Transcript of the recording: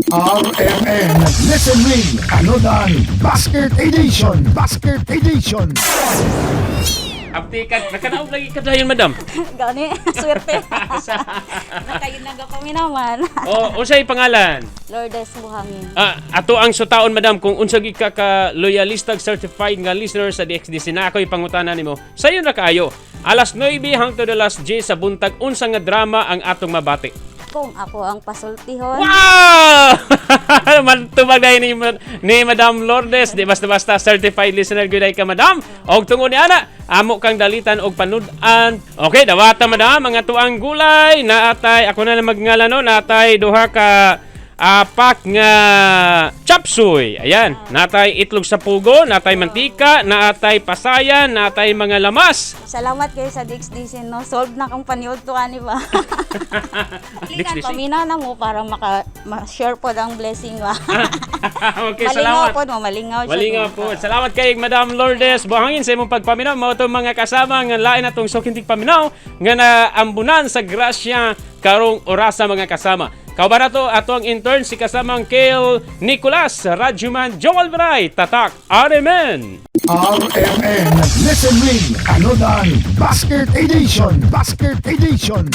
RMN Listen Ring Anudan Basket Edition. Basket Edition. Aptikan, nakanaog lagi ka dayon, madam. Gani, swerte. Nakayunag ako naman. O, unsay pangalan? Lourdes Buhangin. Ah, ato ang sutaon, madam, kung unsa gid ka ka loyalista, certified nga listener sa DXDC na ako'y pangutana nimo. Sayon ra kaayo. Alas 9 hangtod alas 10 sa buntag, unsa nga drama ang atong mabati? Kung ako ang pasultihon. Wow! Mantubag dahil ni Madam Lourdes. Di basta-basta certified listener gyud ay ka, madam. Og tungod ni ana, amo kang dalitan og panud-an. Okay, dawata, madam, ang atuang gulay naatay, ako na lang magngalan no, naatay duha ka apak nga chapsuy. Ayan, natay itlog sa pugo, natay mantika, naatay pasayan, natay mga lamas. Salamat kayo sa DXDC, no? Solved na kang paniod to, ani ba? DXDC. Likan, paminaw na mo para maka ma-share po ang blessing ba. Okay, Malingaw salamat. po, mo, malingaw siya. Malingaw po. Salamat kay Madam Lourdes Buhangin sa imong pagpaminaw. Mao itong mga kasama nga lain atong sukintig paminaw nga naambunan sa grasya karong orasa, mga kasama. Kauban nato ato ang intern si kasamang Kale Nicolas Rajuman Joel Bray. Tatak RMN. RMN Listen Ring Anudan Basket Edition. Basket Edition.